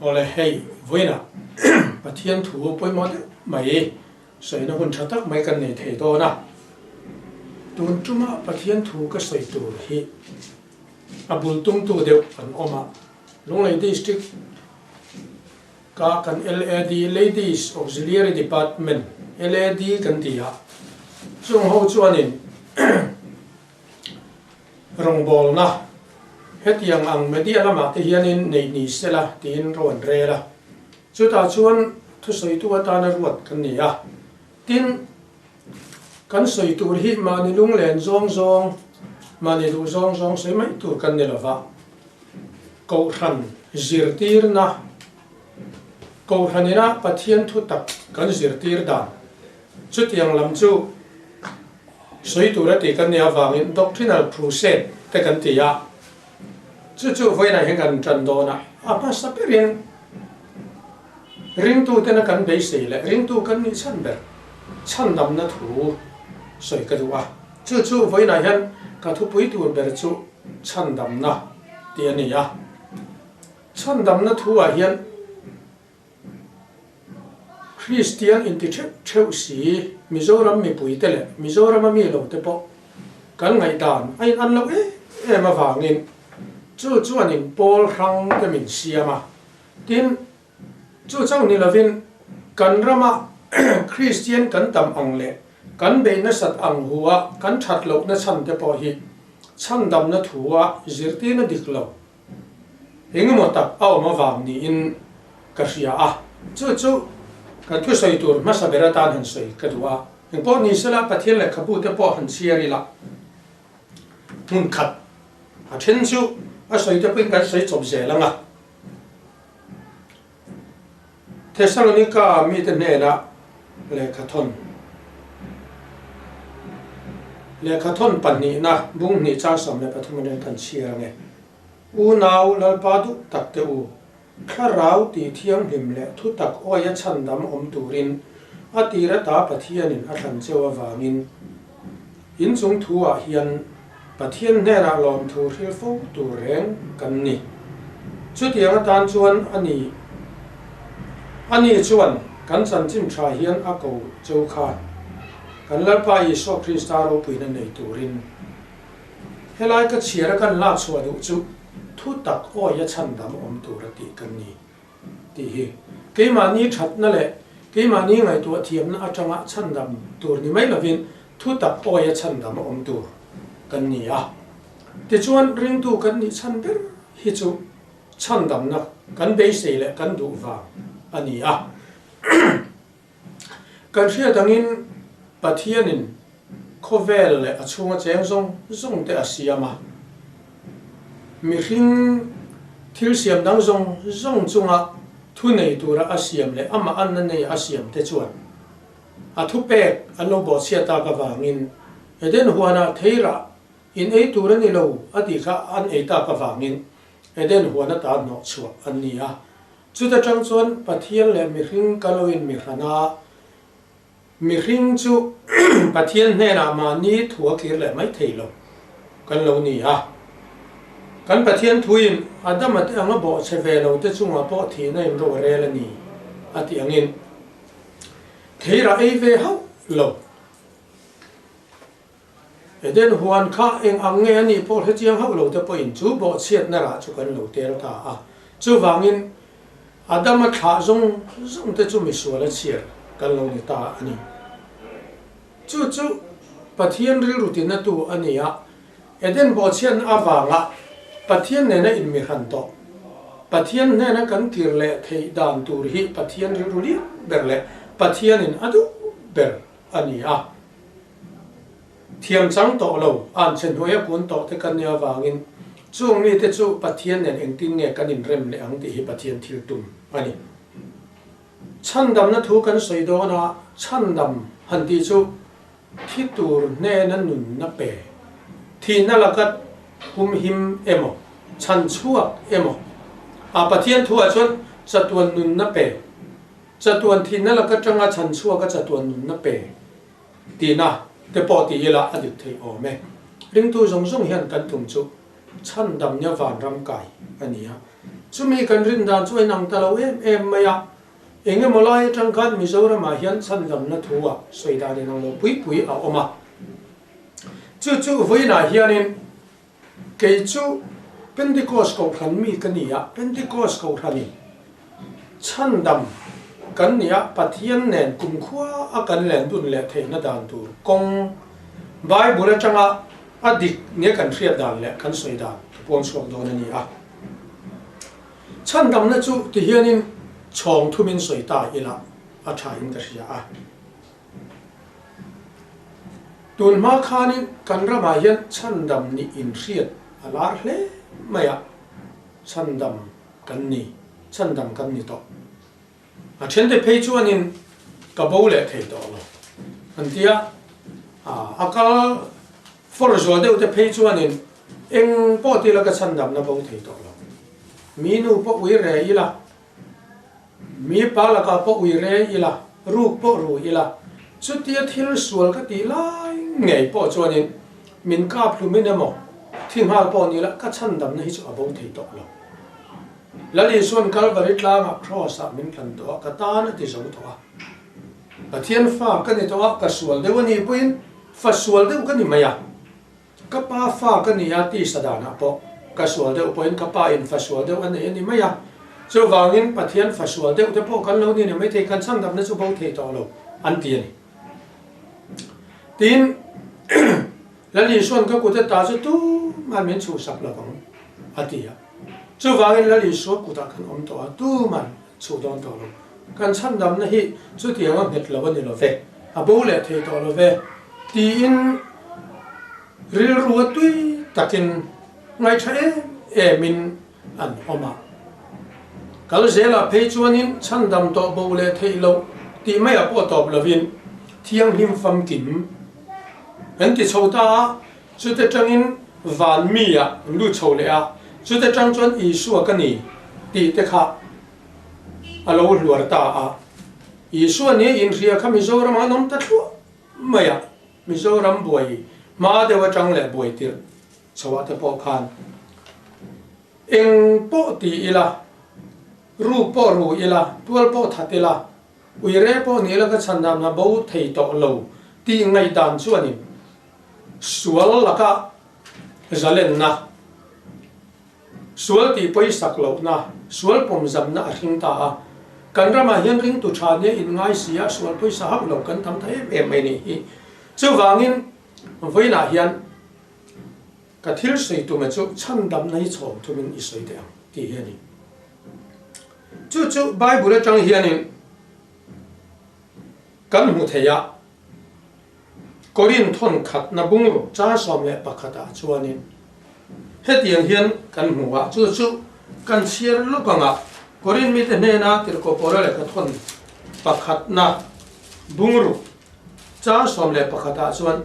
Awle hei vawiinah Pathian thu pawimawh deuh mai sawina hun tha tak mai kan nei thei dawn a. Tun tuma Pathian thu ka sawi tur hi a bul tumtu deuh an awm a, Lunglei District ka kan LAD, Ladies Auxiliary Department, LAD kan ti a, chung ho chuanin rawngbawlna hetiang ang media lamah te hianin neih ni sela tiin ro an rel a, chutah chuan thusawitu atana ruat kan ni a, tin kan sawi tur hi mahni lunglen zawng zawng, mahni duh zawng zawng sawi mai tur kan ni lova, Kohhran zirtirna, Kohhran ina Pathian thu tak kan zirtir dan chutiang lam chu sawi tur a tih kan nih avangin Doctrinal Crusade te kan ti a, chu chu vawiinah hian kan tan dawn a, a hmasa berin ringtutena kan beisei leh ringtu kan nih chhan ber chhandamna thu sawi ka duh a, chu chu vawiinah hian ka thupui tur ber chu chhandamna tih a ni a, chhandamna thu ah hian Kristian inti theuh theuh si Mizoram mipui te leh Mizorama mi lo te pawh kan ngaihdan a in an loh em em avangin chu chuanin pawl hrang te min siam a, tin chu chauh ni lovin kan rama Kristian kan tam ang leh kan beih nasat ang hu a kan that lohna chhan te pawh hi chhandamna thu a zirtirna dik lo Engemaw tak a awm avang niin ka hria a, chu chu kan thusawi tur hmasa ber atan han sawi ka duh a. Engpawh ni sela Pathian lehkhabu te pawh han chhiar ila, hmun khat a then chu a sawi te pawhin kan sawi chawp zel ang a. Thessalonika mite hnenah lehkhathawn Lehkhathawn pahnihna bung hnih chang 13 atangin kan chhiar ang e. Unau Lalpa duh tak te u, thlarau tih thianghlim leh thutak awia chhandam awm turin a tir ata Pathianin a thlan cheu avangin inchung thu ah hian Pathian hnenah lawmthu hril fo tur reng kan ni. Chutiang atan chuan a ni a ni chuan kan chanchin tha hian a ko cheu kha kan Lalpa Isua Krista ropuina nei turin helai ka chhiar a kan lak chhuah duh chu thu tak awi a chhandam awm tur a tih kan ni tih hi keimahni thatna leh keimahni ngaihtuah thiamna atanga chhandam tur ni mai lovin Thu tak awia chhandam a awm tur kan ni a. Tichuan, ringtu kan nih chhan ber hi chu chhandamna kan beisei leh kan duh vang a ni a. Kan hriat angin Pathianin khawvel leh a chhunga cheng zawng zawng te a siam a. Mihring thil siam dang zawng zawng chunga thu nei tura a siam leh amah anna nei a siam te chuan A thupek an lo bawhchhiat tak avangin Eden huanah theirah in ei tur a ni lo a tih kha an ei tak avangin Eden huan ata hnawh chhuah an ni a. Chuta tang chuan Pathian leh mihring ka lo in mihran a, mihring chu Pathian hnenah mahni thu a kir leh mai thei lo kan lo ni a. Kan Pathian thuin Adama te anga bawhchhe ve lo te chungah pawh thihna in ro a rel a ni a tih angin, Theirah ei ve hauh lo. Eden huan kha eng ang nge a nih pawh hrechiang hauh lo te pawhin chu bawhchhiatna rah chu kan lo tel ta a. Chuvangin Adama thlah zawng zawng te chu misual a chhiar kan lo ni ta a ni. Chu chu Pathian rilru tinatu a ni a, Eden bawhchhiatna avanga Pathian nena inmihran tawh, Pathian hnena kan kir leh theih dan tur hi Pathian rilru lian ber leh Pathianin a duh ber a ni a. Thiam chang tawh lo, an che hnuaia kun tawh te kan nih avangin chung mite chu Pathian nen engtin nge kan inrem leh ang tih hi Pathian thil tum a ni. Chhandamna thu kan sawi dawn a, chhandam han tih chu Thi tur hnena nunna pe, thihna laka humhim emaw, chhan chhuak emaw, a Pathian thuah chuan chatuan nunna pe, chatuan thihna laka tanga chhan chhuaka chatuan nunna pe tihna te pawh ti ila a dik theih awm e. Ringtu zawng zawng hian kan tum chu chhandamnia vanram kai a ni a. Chumi kan rin dan chu a inang ta lo em em mai a, eng emaw lai atang khan Mizoramah hian chhandamna thu ah sawi dan inang lo pui pui a awm a. Chu chu vawiinah hianin kei chu Pentecost kohhran mi ka ni a, Pentecost kohhranin chhandam kan ni a, Pathian nen kumkhua a kan len dun leh theihna dan tur kawng Bible atanga a dik nia kan hriat dan leh kan sawi dan ka puang chhuak dawn a ni a. Chhandamna chu ti hianin chhawng thumin sawi ta ila a tha in ka hria a. Tun hma khanin kan ramah hian chhandam nih inhriat a lar hle mai a, chhandam kan ni, chhandam kan ni tawh. A thente phei chuanin ka bo leh thei tawh lo an ti a, a kal fawr zual deuh te phei chuanin eng pawh tila ka chhandamna bo thei tawh lo. Mi nu pawh ui re ila, Mi pa lakah pawh ui re ila, ruk pawh ru ila, chutia thil sual ka tih lai ngei pawh chuanin min kap hlumin emaw thi nghal pawh ni la ka chhandamna hi chu a bo thei tawh lo. Lal Isua'n Kalvari tlangah Kraws-ah min tlan tawh a, ka tan a ti zo tawh a. Pathian fa ka ni tawh a, ka sual deuh a nih pawhin fa sual deuh ka ni mai a. Ka pa fa ka ni a tisa danah pawh ka sual deuh pawhin ka pa in fa sual deuh a nei a ni mai a. Chuvangin Pathian fa sual deuh te pawh kan lo ni ni maithei kan chhandamna chu bo thei tawh lo an ti a ni. Tin, Lal Isua'n ka kut ata chu tuman min chhuhsak lo vang a ti a. Chuvangin Lal Isua kutah kan awm tawh a, tuman chhuh dawn tawh lo. Kan chhandamna hi chutiang a nghet lo a ni lo ve, a bo leh thei tawh lo ve tiin rilru a tui takin ngaihṭha em emin an awm a. Kal zelah phei chuanin chhandam tawh bo leh theih loh tih maiah pawh tawp lovin thianghlim famkim an ti chho ta a, chute tangin van mi ah an lut chho leh a, chute tang chuan Isua ka ni tih te kha a lo hluar ta a. Isua nia inhria kha Mizoram ah an awm ta thluah mai a, Mizoram buai hma deuh atang leh buai tirh chho ah te pawh khan eng pawh ti ila, ruk pawh ru ila, tual pawh that ila, uire pawh ni ila ka chhandamna bo thei tawh lo tih ngaihdan chuanin sual laka zalenna, Sual tih pawisak lohna, sual pawmzamna a hring ta a. Kan ramah hian ringtu tha nia inngai si a, sual pawisa hauh lo kan tam ta em em mai nih hi. Chuvangin, vawiinah hian ka thil sawi tume chu chhandamna hi chhawm thumin i sawi teh ang tih hi a ni. Chu chu Bible atang hianin kan hmu thei a. Korin thawn khatna bungruk char 11 ah chuanin hetiang hian kan hmu a, chu chu kan chhiar lawk ang a, Korin mite hnena Tirhkoh Paula lehkha thawn pakhatna bungruk char 11 ah chuan,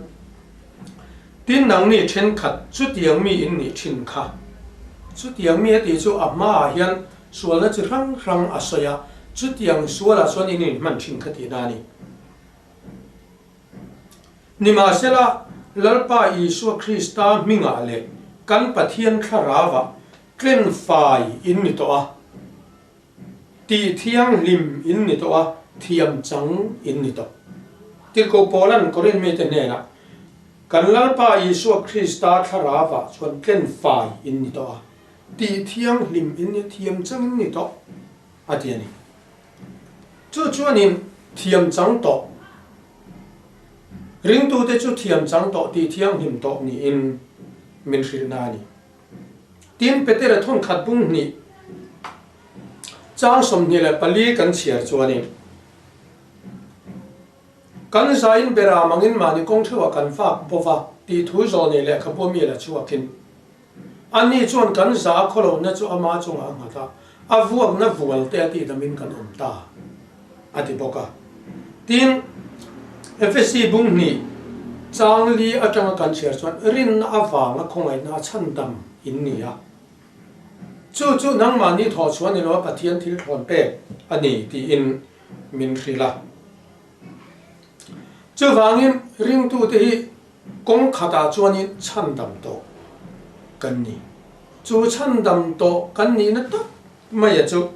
Tin nangni thenkhat chutiang mi in nih thin kha. Chutiang mi a tih chu a hmaah hian sualna chi hrang hrang a sawi a, chutiang sualah chuan in inhman thin kha tihna a ni. Nimahsela, Lalpa Isua Krista hmingah leh kan Pathian Thlarauah tlen fai in ni tawh a, tih thianghlim in ni tawh a, thiam chang in ni tawh. Tirhkoh Paula'n Korin mite hnenah, Kan Lalpa Isua Krista Thlarauah chuan tlen fai in ni tawh a, tih thianghlim in ni, thiam chang in ni tawh, a ti a ni. Chu chuanin thiam chang tawh, ringtute chu thiam chang tawh tih thianghlim tawh niin min hrilhna a ni. Tin, Petera thawnkhat bung hnih chang 24 kan chhiar chuanin, Kan zain beram angin mahni kawng theuhah kan vak bo va tih thu zawh nei lehkhabu a mi la chhuakin, Ani chuan kan za khawlohna chu ama chungah a nghat a, a vuakna vual te a tihdamin kan awm ta, a ti bawk a. Tin, Efesi bung hnih chang li atanga kan chhiar chuan rinna avanga khawngaihna a chhandam in ni a. Chu chu nangmahni thawh chhuah ni loa Pathian thil thlawn pek a ni tiin min hrilh a. Chuvangin ringtute hi kawng khatah chuanin chhandam tawh kan ni. Chu chhandam tawh kan nihna tak maia chu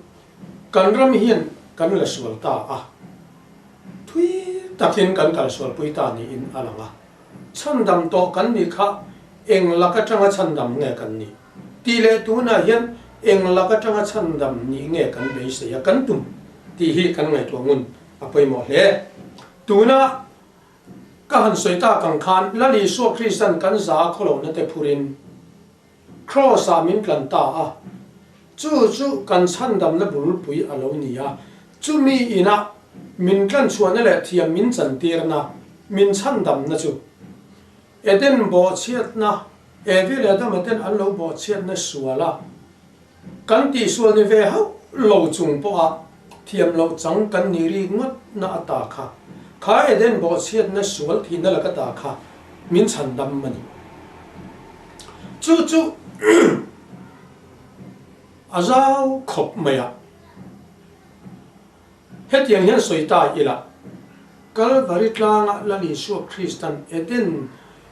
kan ram hian kan la sual ta a, thui takin kan kalsualpui ta niin a lang a. Chhandam tawh kan nih kha eng lak atanga chhandam nge kan nih? Tih leh tunah hian eng lak atanga chhandam nih nge kan beisei a kan tum tih hi kan ngaihtuah ngun a pawimawh hle. Tuna ka han sawi tak ang khan Lal Isua Kristan kan za a khawlohna te phurin Kraws-ah min tlan ta a, chu chu kan chhandamna bulpui a lo ni a, chumi inah min tlanchhuahna leh thiam min chantirna, min chhandamna chu Eden bawhchhiatna, Evi leh Adama ten an lo bawhchhiatna suala kan tihsual ni ve hauh lo chung pawha thiam loh chang kan ni rik ngawtna ata kha, kha Eden bawhchhiatna sual thihna laka ta kha min chhandam a ni. Chu chu a zau khawp mai a. Hetiang hian sawi ta ila, Kalvari tlanga Lal Isua Kristan Eden,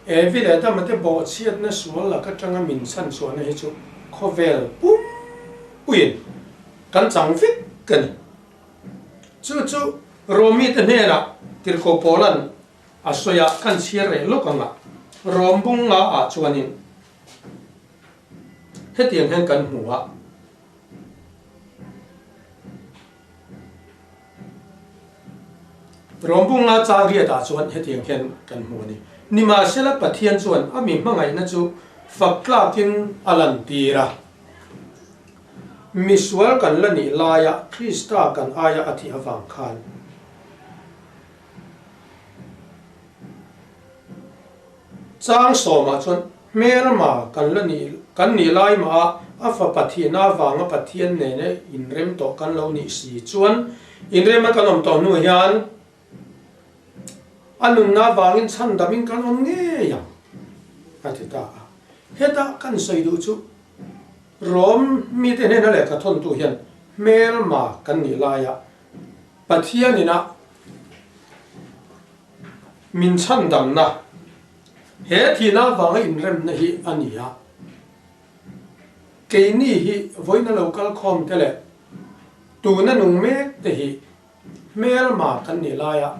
Evi leh Adama te bawhchhiatna sual lak atanga min chhanchhuahna hi chu khawvel pumpuiin kan chang vek a ni. Chu chu Rom mite hnenah Tirhkoh Paula'n a sawi a, kan chhiar reh lawk ang a, Rom bunga ah chuanin hetiang hian kan hmu a. Rawmbunga chang riatah chuan hetiang hian kan hmu a ni. Nimahsela Pathian chuan a mi hmangaihna chu fak tlakin a lantir a. Misual kan la nih laia Krista kan aia a thih avang khan, Chang sawmah chuan hmelma kan la nih kan nih lai mah a, a fapa thihna avanga Pathian nena inrem tawh kan lo nih si chuan inrema kan awm tawh hnu hian a nunna avangin chhandamin kan awm ngei ang a ti ta a. Heta kan sawi duh chu Rom mite hnena lehkha thawntu hian hmelma kan nih laia Pathian ina Min chhandamna, He thihna avanga inremna hi a ni a, keini hi vawiina lo kal khawm te leh tuna nung mek te hi hmelma kan nih laia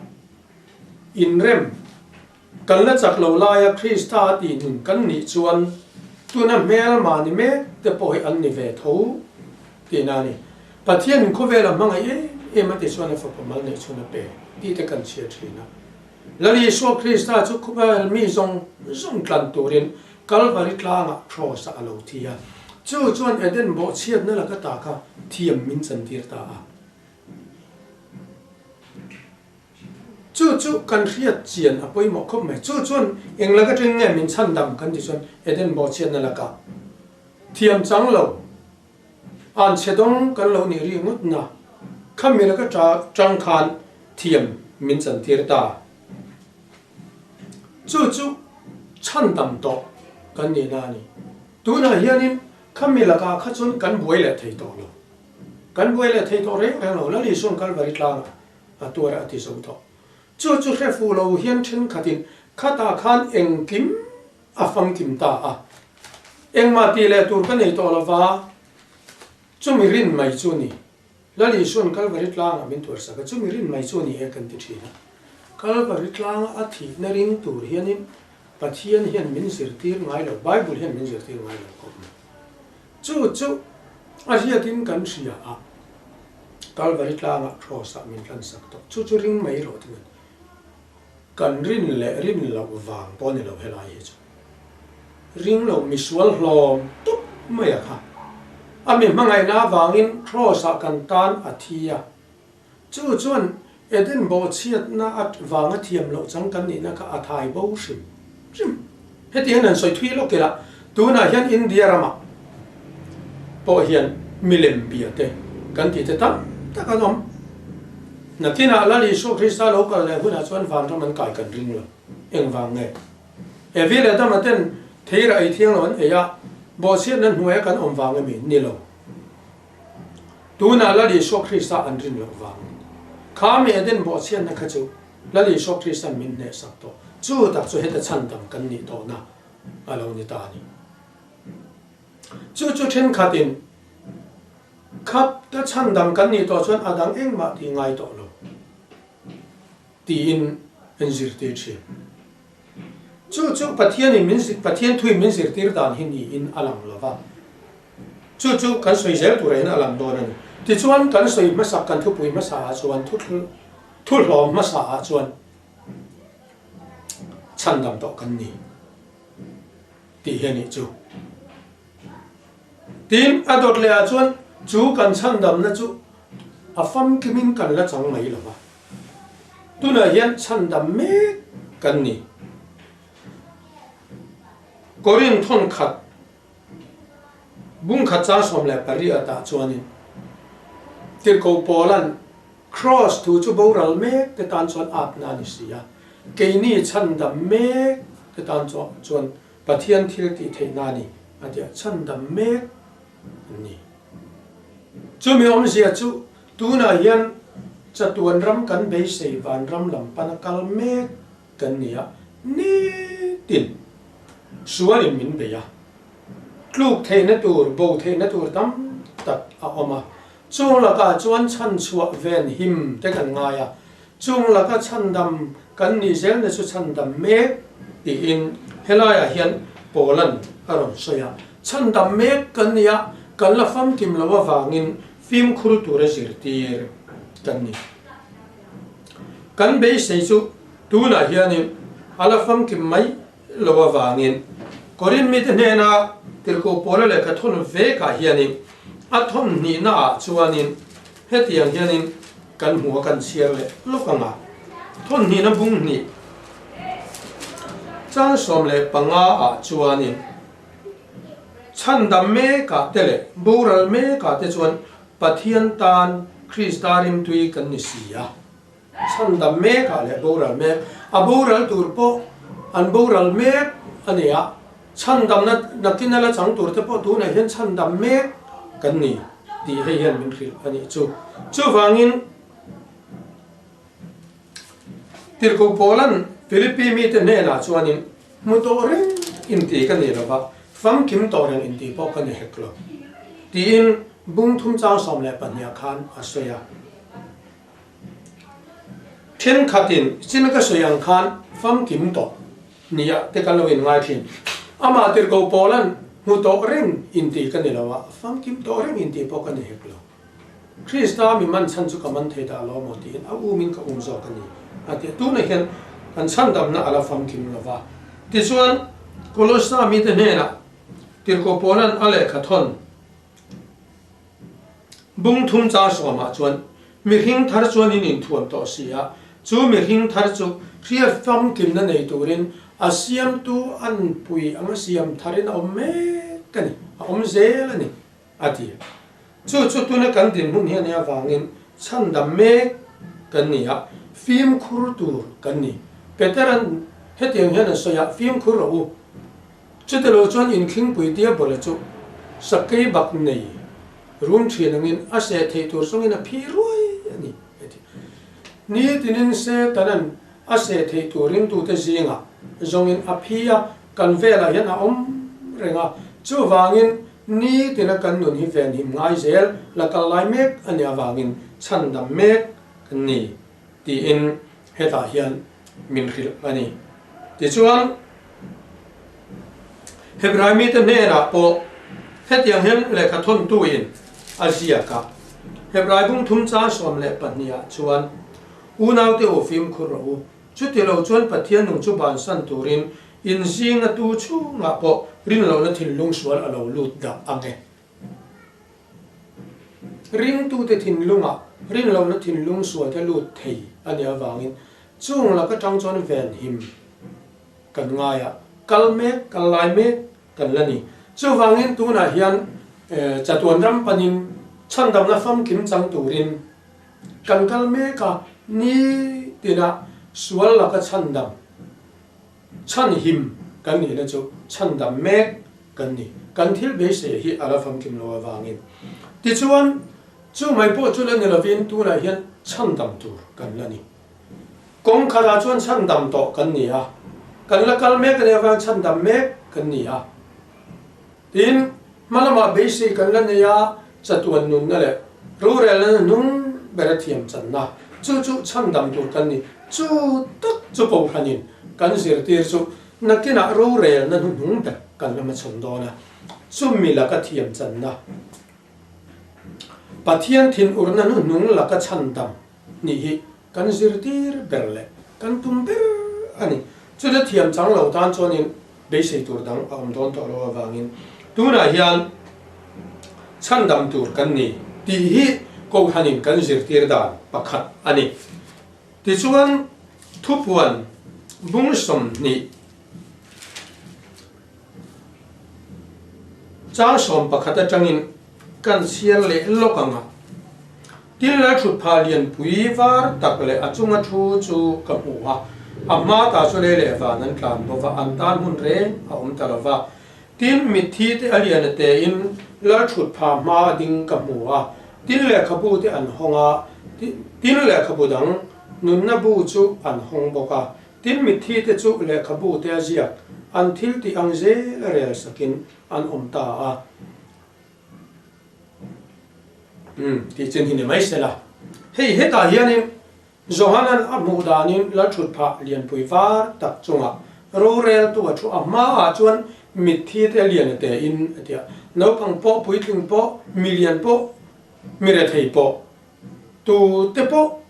inrem kan la chak lo laia Krista a tih nun kan nih chuan tuna hmelma ni mek te pawh hi an ni ve tho tihna a ni. Pathianin khawvela hmangaih em em a ti chuan a fapa mal neih chhun a pe tih te kan chhiar thin a. Lal Isua Krista chu khawvel mi zawng zawng tlan turin Kalvari tlangah Kraws ah a lo thi a. Chu chuan Eden bawhchhiatna laka ta kha thiam min chantir ta a. Chu chu kan hriat chian a pawimawh khawp mai. Chu chuan eng laka teng nge min chhandam kan ti chuan Eden bawhchhiatna laka thiam chang lo. An chhe dawng kan lo nih ri ngawt na, khami laka tang khan thiam min chantir ta. Chu chu chhan tam tawh kan nih na a ni. Tunah hianin khami lakah kha chuan kan buai leh thei tawh lo. Kan buai leh thei tawh reng reng lo, Lal Isua'n Kalvari tlangah a tuar a ti zo tawh. Chu chu hre fuh lo hian thenkhatin khatah khan engkim A famkim ta a. Engmah tih leh tur ka nei tawh lova, chumi rin mai chu ni. Lal Isua'n Kalvari tlangah min tuarsak a, chumi rin mai chu ni e kan ti thin a. Kalvari tlanga a thihna ring tur hianin Pathian hian min zirtir ngai lo, Bible hian min zirtir ngai lo khawp mai. Chu chu a hriatin kan hria a, Kalvari tlangah Kraws-ah min tlansak tawh. Chu chu ring mai rawh ti mai. Kan rin leh rin loh vang pawh ni lo helai hi chu. Ring lo misual hlawm tup mai a kha. A mi hmangaihna avangin Kraws ah kan tan a thi a. Chu chuan Eden bawhchhiatna a vanga thiam loh chang kan nihna kha a thai bo hrim hrim. Heti hian an sawi thui lawk ila, tunah hian India ramah pawh hian milem bia te kan tih te tam tak an awm. Nakinah Lal Isua Krista lo kal leh hunah chuan vanram an kai kan ring lo. Engvang nge? Evi leh Adama ten theira ei thiang lo an ei a, bawhchhiatna hnuaia kan awm vang emi? Ni lo. Tunah Lal Isua Krista an rin loh vang. Kha mi Eden bawhchhiatna kha chu Lal Isua Krista'n min hnehsak tawh. Chu tak chu heta chhandam kan nih tawhna a lo ni ta a ni. Chu chu thenkhatin. Khat ta chhandam kan nih tawh chuan a dang engmah tih ngai tawh lo tiin an zirtir thin. Chu chu Pathianin min Pathian thuin min zirtir dan hi niin a lang lo va. Chu chu kan sawi zel turah hian a lang dawn a ni. Tichuan kan sawi hmasak kan thupui hmasa ah chuan thu thu hlawm hmasa ah chuan chhandam tawh kan ni tih hi a nih chu. Tin, a dawt leh ah chuan chu kan chhandamna chu a famkimin kan la chang mai lo va. Tunah hian chhandam mek kan ni. Korin thawn khat bung khat chang 18 ah chuanin Tirhkoh Paula'n Kraws thu chu boral mek te tan chuan atna a ni si a, keini chhandam mek te tan chuan Pathian thil tih theihna a ni a ti a, chhandam mek an ni. Chumi awmzia chu tunah hian chatuan ram kan beisei vanram lam pana kal mek kan ni a, nitin sualin min bei a, tluk theihna tur, bo theihna tur tam tak a awm a, chung lakah chuan chhanchhuah ven him te kan ngai a, Chung laka chhandam kan nih zelna chu chhandam mek tiin helaiah hian Paula'n a rawn sawi a. Chhandam mek kan ni a, kan la famkim lo avangin fimkhur tura zirtir kan ni. Kan beisei chu tunah hianin a la famkim mai lo avangin Korin mite hnena Tirhkoh Paula lehkha thawn vekah hianin a thawn hnihnaah chuanin hetiang hianin kan hmu a kan chhiar leh lawk ang a, thawn hnihna bung hnih chang 15 ah chuanin chhandam mekah te leh boral mekah te chuan Pathian tan Krista rimtui kan ni si a, chhandam mekah leh boral mek, a boral tur pawh an boral mek a ni a, chhandamna nakin a la chang tur te pawh tunah hian chhandam mek kan ni. Tih hei hian min hrilh a nih chu. Chuvangin Tirhkoh Paula'n Philippi mite hnenah chuanin hmu tawh reng inti ka ni lova, famkim tawh reng inti pawh ka ni hek lo tiin bung thum chang 12 khan a sawi a. Thenkhatin chin ka sawi ang khan famkim tawh Nia te kan lo inngai thin. Amah Tirhkoh Paula'n hmu tawh reng inti ka ni lo a, famkim tawh reng inti pawh ka ni hek lo. Krista mi man chhan chu ka man thei dah lo maw tiin a umin ka um zawk a ni a ti a. Tunah hian kan chhandamna a la famkim lo va. Tichuan, Kolossa mite hnenah Tirhkoh Paula'n a lehkha thawn Bung thum chang sawmah chuan mihring thar chuan in inthuam tawh si a, chu mihring thar chu hriat famkimna nei turin a siamtu anpui anga siam tharin a awm mek a ni, a awm zel a ni, a ti. Chu chu tuna kan dinhmun hi a nih avangin chhandam mek kan ni a, fimkhur tur kan ni. Petera'n hetiang hian a sawi a, Fimkhur rawh u, Chutilo chuan inkhingpui Diabola chu sakei bak nei rum thin angin a seh theih tur chungin a phi ruai a ni, a ti. Nitinin Setanan a seh theih tur ringtute zingah zawngin a phi a, kan velah hian a awm reng a, chuvangin nitina kan nun hi venhim ngai zel la kal lai mek a nih avangin chhandam mek kan ni tiin hetah hian min hrilh a ni. Tichuan, Hebrai mite hnenah pawh hetiang hian lehkha thawntuin a ziak a, Hebrai bung thum chang 12 ah chuan, Unaute u fimkhur rawh u, chuti lo chuan Pathian nung chu bansan turin in zinga tu chhungah pawh rinlohna thinlung sual a lo lut dah ang e. Ringtute thinlungah rinlohna thinlung sual te lut thei a nih avangin chung lak atang chuan venhim kan ngai a, kal mek, kal lai mek kan la ni. Chuvangin tunah hian chatuan ram panin chhandamna famkim chang turin kan kal mek a, nitina sual laka chhandam Chhanhim kan nihna chu chhandam mek kan ni. Kan thil beisei hi a la famkim lo avangin. Tichuan, chu mai pawh chu la ni lovin tunah hian chhandam tur kan la ni. Kawng khatah chuan chhandam tawh kan ni a, kan la kal mek a nih avangin chhandam mek kan ni a. Tin, hma lamah beisei kan la nei a, Chatuan nunna leh rorelna hnung bera thiam channa chu chu chhandam tur kan ni. Chu tak chu Kohhranin kan zirtir chu nakinah rorelna hnuhnung ber kan la hmachhawn dawn a, chumi laka thiam channa, Pathian thinurna hnuhnung laka chhandam nih hi kan zirtir ber leh kan tum ber a ni. Chuta thiam chang lo tan chuanin beisei tur dang a awm dawn tawh lo avangin tunah hian chhandam tur kan ni tih hi Kohhranin kan zirtir dan pakhat a ni. Tichuan thupuan bung 20 chang 11 atangin kan chhiar leh lawk ang a. Tin lal thut phah lianpui var tak leh a chunga thu chu ka hmu a, a hma ta chu lei leh van an tlan bo va, an tan hmun reng a awm ta lo va. Tin, mitthi te a lian a tein lal thut phah hma a ding ka hmu a, tin lehkhabu te an hawng a, tin lehkhabu dang nunna bu chu an hawng bawk a, tin mitthi te chu lehkhabu te a ziak an thil tih ang zel a rel sakin an awm ta a. Umm, tih chin hi ni mai se la. Hei hetah hianin Johanan a hmuh danin Lalthutphah lianpui var tak chungah roreltu a thu a hmaah chuan mitthi te lian a tein a ti a, naupang pawh, puitling pawh, milian pawh, mi rethei pawh, tu te pawh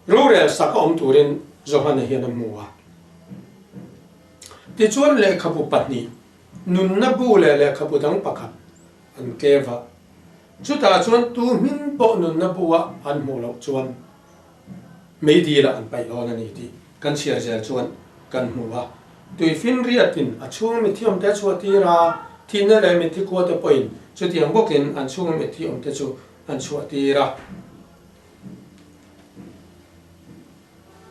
rorel sak a awm turin Johana hian a hmu a. Tichuan lehkhabu pahnih Nunna bu leh lehkhabu dang pakhat an kev a, chutah chuan tu hming pawh nunna bu-a an hmuh loh chuan meidilah an paih dawn a ni tih kan chhiar zel chuan kan hmu a. Tuifinriatin a chhunga mitthi awmte a chhuah tir a, thihna leh mitthi khuate pawhin chutiang bawkin an chhunga mitthi awmte chu an chhuah tir a.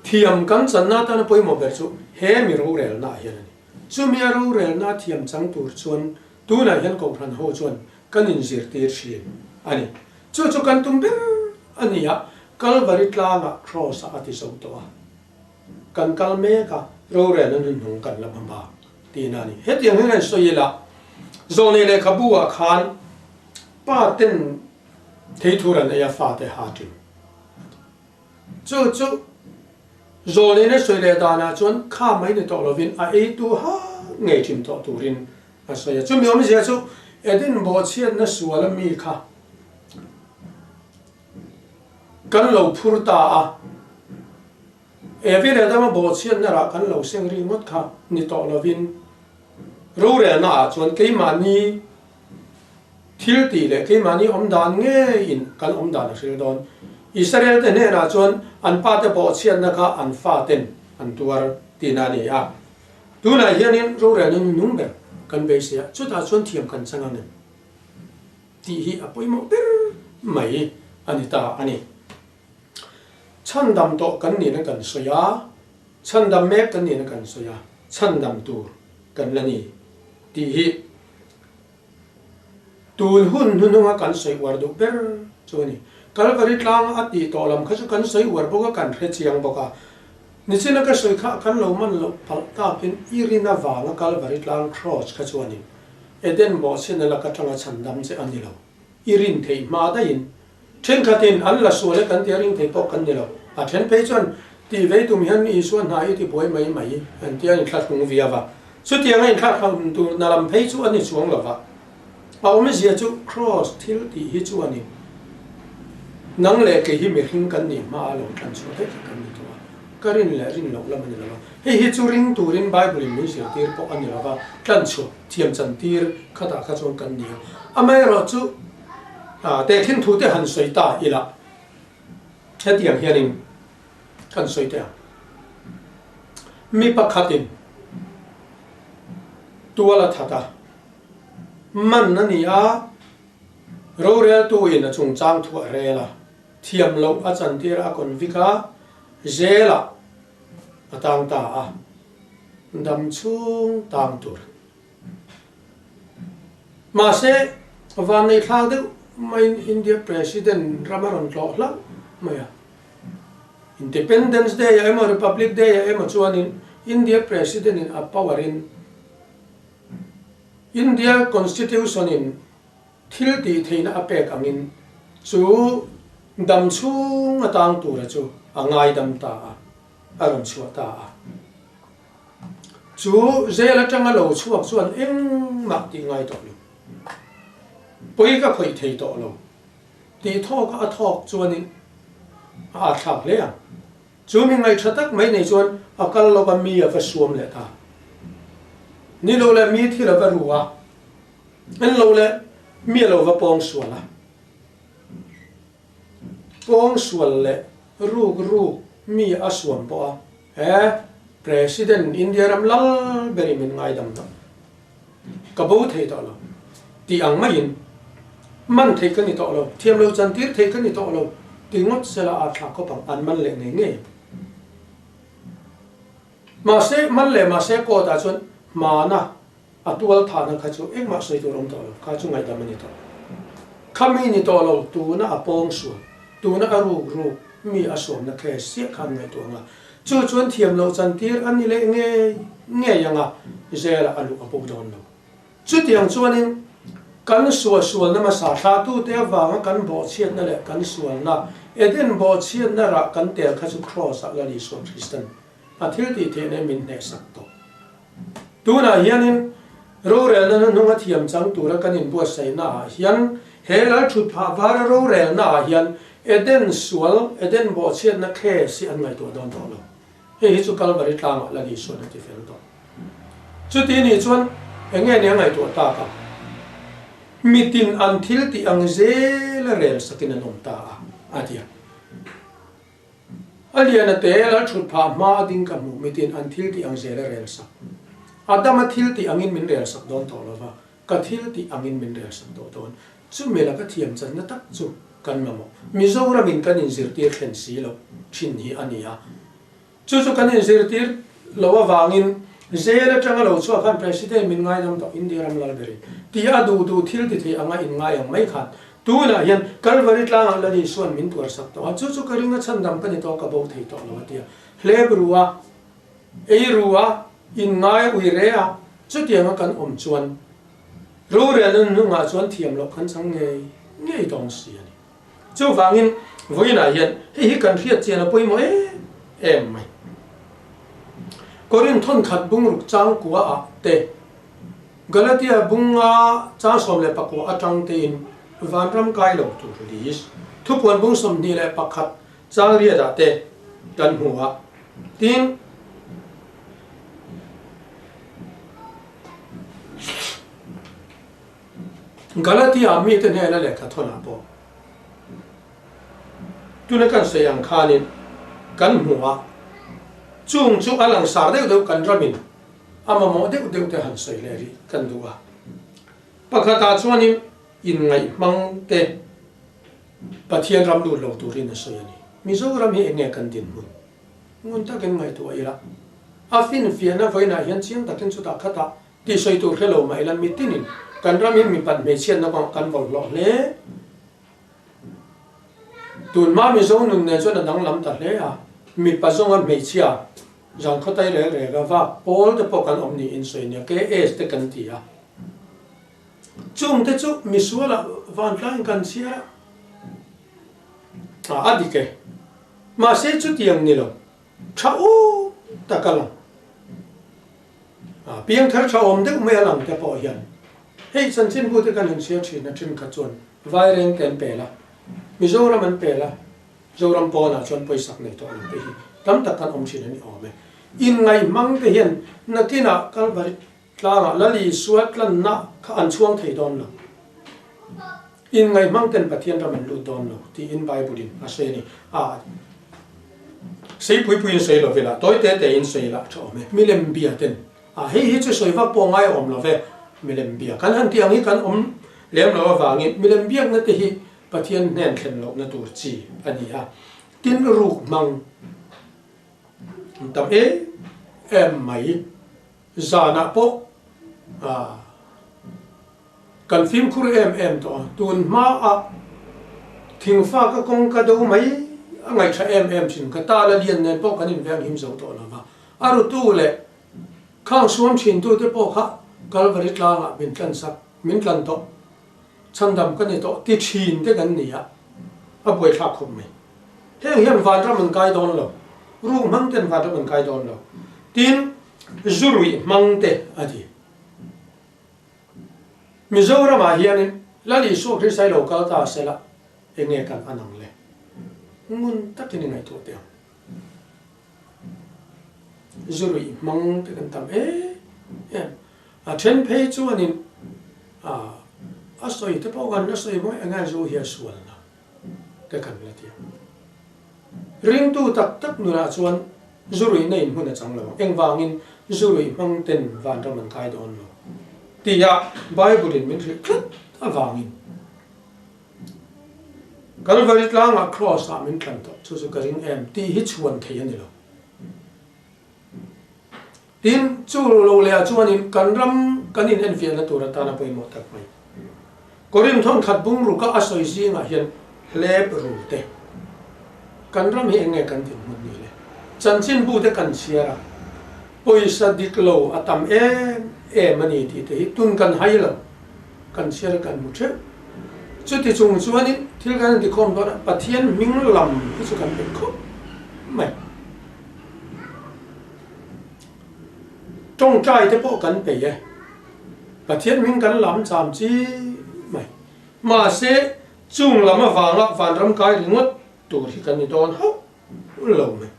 Thiam kan channa atana pawimawh ber chu he mi rorelnaah hian a ni. Chumi a rorelna thiam chang tur chuan tunah hian Kohhran ho chuan kan inzirtir thin a ni. Chu chu kan tum ber a ni a, Kalvari tlangah Kraws-ah a ti zo tawh a, kan kal mek a, rorelna nunhnung kan la hma bak tihna a ni. Hetiang hian han sawi ila, Zawlnei lehkhabu-ah khan pa ten theithur an ei a, fate ha ṭin. Chu chu Zawlnei sawi leh danah chuan kha mai ni tawh lovin a eitu ha ngei thin tawh turin a sawi a. Chumi awmzia chu Eden bawhchhiatna sual a mi kha kan lo phur ta a, Evi leh Adama bawhchhiatna rah kan lo seng ri ngawt kha ni tawh lovin rorelna ah chuan keimahni Thil tih leh keimahni awm dan ngeiin kan awm dan a hril dawn. Israel te hnenah chuan an pate bawhchhiatna kha an faten an tuar tihna a ni a. Tunah hianin rorelna nunung ber kan beisei a, chutah chuan thiam kan chang ang em tih hi a pawimawh ber mai a ni ta a ni. Chhandam tawh kan nihna kan sawi a, chhandam mek kan nihna kan sawi a, chhandam tur kan la ni tih hi Tun hun hnuhnunga kan sawi uar duh ber chu a ni. Kalvari tlanga a tih tawh lam kha chu kan sawi uar bawk a, kan hre chiang bawk a. Nichina ka sawi kha kan lo man loh palh takin i rin avanga Kalvari tlang Kraws kha chuanin Eden bawhchhiatna lak atanga chhandam che a ni lo. I rin theih hma daihin Thenkhatin an la sual e kan tia ring thei pawh kan ni lo. A then phei chuan tih vei tum hian Isua hna i ti buai mai mai an tia inthlahrung viau a. Chutianga inthlahrung tur na lam phei chu a ni chuang lo va. A awmzia chu Kraws thil tih hi chuanin nang leh kei hi mihring kan nih hma a lo tlan chhuah daih kha kan ni tawh a. Ka rin leh rin loh lam a ni lo va. Hei hi chu ring turin Bible in min zirtir pawh a ni lo va, tlan chhuah thiam chantir khatah kha chuan kan ni a. Amaherawhchu. Tehkhin thu te han sawi ta ila, hetiang hianin kan sawi teh ang. Mi pakhatin tual a that a, man a ni a, roreltuin a chungchang thu a rel a, thiam loh a chantir a convict a, jail ah a tang ta a, dam chhung tang tur. Mahse, vannei thlak deuh maiin India President ram a rawn tlawh hlauh mai a. Independence Day ah emaw Republic Day ah emaw chuanin India President in a power in India Constitution in. thil tih theihna a pek angin chu dam chhung a tang tura chu a ngaidam ta a, a rawn chhuah ta a. Chu zel atanga lo chhuak chuan engmah tih ngai tawh lo, pawi ka khawih thei tawh lo tih thawka a thawk chuanin a atthlak hle ang. Chu mi ngaihṭha tak mai nei chuan a kal lawk a mi a va suam leh ta. Ni lo leh mi thil a va ru a, en lo leh mi a lo va pawng sual a. Pawng sual leh ruk ruk mi a suam pawh a, he President India ram lal berin min ngaidam tawh. Ka bo thei tawh lo tih ang maiin man theih ka ni tawh lo, thiam lo chantir theih ka ni tawh lo ti ngawt sela a thlak khawp ang, an man leh ngei ngei. Mahse, man leh mahse court ah chuan hmana a tual thahna kha chu engmah sawi tur awm tawh lo, kha chu ngaihdam a ni tawh. Kha mi ni tawh lo, tuna a pawng sual, tuna a ruk ruk mi a sawmna case chiah kha an ngaihtuah ang a, Chu chuan thiam loh chantir a ni leh ngei ngei ang a, Zela a luh a bo dawn lo. Chutiang chuanin kan suahsualna hmasa thlahtute avanga kan bawhchhiatna leh kan sualna, Eden bawhchhiatna rah kan tel kha chu Kraws-ah Lal Isua Kristan a thil tih theihna in min hnehsak tawh. Tunah hianin rorelna hnuhnunga thiam chang tura kan inbuatsaihna ah hian he Lal thutphah vara rorelna ah hian Eden sual, Eden bawhchhiatna case hi an ngaihtuah dawn tawh lo. Hei hi chu Kalvari tlangah Lal Isuan a ti fel tawh. Chuti nih chuan eng nge nia ngaihtuah tak a? Mitin an thil tih ang zela rel sakin an awm ta a, a ti a. A lian a te lal thut phah hma a ding ka hmuh mitin an thil tih ang zel a rel sak. Adama thil tih angin min rel sak dawn tawh lova, ka thil tih angin min rel sak tawh dawn. Chumi laka thiam channa tak chu kan mamawh. Mizoramin kan inzirtir thlen si loh thin hi a ni a. Chu chu kan inzirtir lo avangin jail atanga lo chhuak khan President min ngaidam tawh India ram lal berin tih a duh duh thil ti thei anga inngai ang mai khan tunah hian Kalvari tlangah Lal Isuan min tuarsak tawh a, chu chu ka ring a chhandam ka ni tawh ka bo thei tawh lo a ti a. Hlep ru a, ei ru a, inngai ui re a, chutianga kan awm chuan rorelna hnungah chuan thiam loh kan chang ngei ngei dawng si a ni. Chuvangin vawiinah hian hei hi kan hriat chian a pawimawh em em mai. Korinth thawnkhat bungruk changkua ah te, Galatia bunga chang 19 atang tein vanram kai lo tur list, thupuan bung 21 chang riat ah te kan hmu a. Tin, Galatia mite hnena lehkha thawnah pawh tuna kan sawi ang khanin kan hmu a, chung chu a langsar deuh deuh kan ramin a mamawh deuh deuh te han sawi leh rih kan duh a. Pakhatah chuanin inngaihhmang te Pathian ram lut lo turin a sawi a ni. Mizoram hi eng nge kan dinhmun? Ngun takin ngaihtuah ila, a finfiahna vawiinah hian chiang takin chutah khatah Tih sawi tur hre lo mah ila mitinin kan ram hi mipat hmeichhiatna kawngah kan bawlhhlawh hle. Tunhma Mizo nun nen chuan a danglam ta hle a, mipa zawnga hmeichhia zangkhawtai rel rel a vak pawl te pawh kan awm niin sawi nia, KS te kan ti a. Chung te chu misualah vantlangin kan chhiar a, a dik e. Mahse chutiang ni lo. Tha awm tak a lang. Piangthar tha awm deuh mai a lang te pawh hian hei chanchinbu te kan han chhiar thin a thenkhat chuan Vaireng te an pel a, Mizoram an pel a, Zoram pawnah chuan pawisak nei tawh lo te hi tam tak kan awm thin a ni awm e. Inngaihmang te hian nakinah Kalvari Tlangah Lal Isua tlanna kha an chhuang thei dawn lo. Inngaihmang ten Pathian ram an lut dawn lo tiin Bible in a sawi a ni. A sei pui pui in sawi lo vela, tawi te te in sawi la tha awm e. Milem bia ten a hei hi chu sawi vak pawh ngai awm lo ve. Milem bia kan han tih ang hi kan awm lem lo avangin milem biakna te hi Pathian hnen thlen lohna tur chi a ni a. Tin ruk hmang an tam em em mai. Zanah pawh kan fimkhur em em tawh a, tun hmaah thingfa ka kawng ka do mai a ngaihṭha em em thin, ka ta la lian nen pawh kan inveng him zo tawh lo va, a rutu leh khang suam ṭhintute pawh kha Kalvari tlangah min tlansak, min tlan tawh. Chhandam ka ni tawh ti thin te kan ni a, a buaithlak khawp mai. Heng hian vanram an kai dawn lo, ruk hmang ten vanram an kai dawn lo. Tin, zu ruih hmang te a ti. Mizoramah hianin Lal Isua Krista hi lo kal ta sela enge kan an ang le? Ngun takin i ngaihtuah teh ang. Zu ruih hmang te kan tam em em. A then phei chuanin a sawi te pawh kan la sawi mawi enge zu hi a sualna te kan la ti a. Ringtu tak tak nunah chuan zu ruihna in hmun a chang lo ang. Engvangin zu ruih hmang ten vanram an kai dawn lo tia Bible in min hrilh tlat avangin Kalvari tlangah Kraws ah min tlan tawh chu chu ka ring em tih hi chhuan thei a ni lo. Tin, chu lo leh ah chuanin kan ram kan in enfiahna tur atana pawimawh tak mai. Korinth thawnkhat bungruka a sawi zingah hian hlep ru te. Kan ram hi eng nge kan dinhmun ni le? Chanchinbu te kan chhiar a, pawisa dik lo a tam em em a ni tih te hi tun kan hai lo, kan chhiar a kan hmu theuh. Chuti chung chuanin thil kan inti khawm dawn a, Pathian hming lam hi chu kan peih khawp mai. Tawngtai te pawh kan peih e. Pathian hming kan lam cham chi mai. Mahse, chung lam avanga vanram kai ringawt tur hi kan ni dawn hauh lo mai.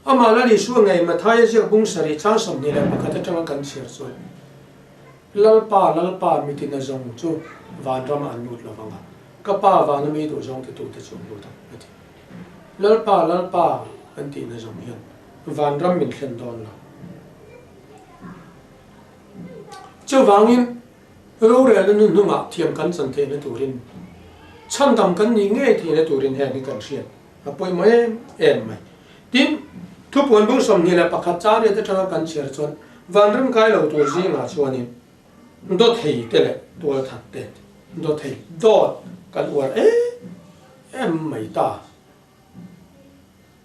Amah Lal Isua ngei Mathaia ziak bung sarih chang 21 atanga kan chhiar chuan, Lalpa, Lalpa, mitin a zawng chu vanramah an lut lovang a, ka Pa vana mi duh zawng titute chu an lut ang, a ti. Lalpa, Lalpa kan tihna zawng hian vanram min thlen dawn lo. Chuvangin, rorelna nu hnungah thiam kan chan theihna turin, chhandam kan nih ngei theihna turin heng hi kan hriat a pawimawh em em mai. Tin, thupuan bung 21 chariat atanga kan chhiar chuan vanram kai lo tur zingah chuanin dawthei te leh tualthat te dawthei dawt kan uar em em mai ta.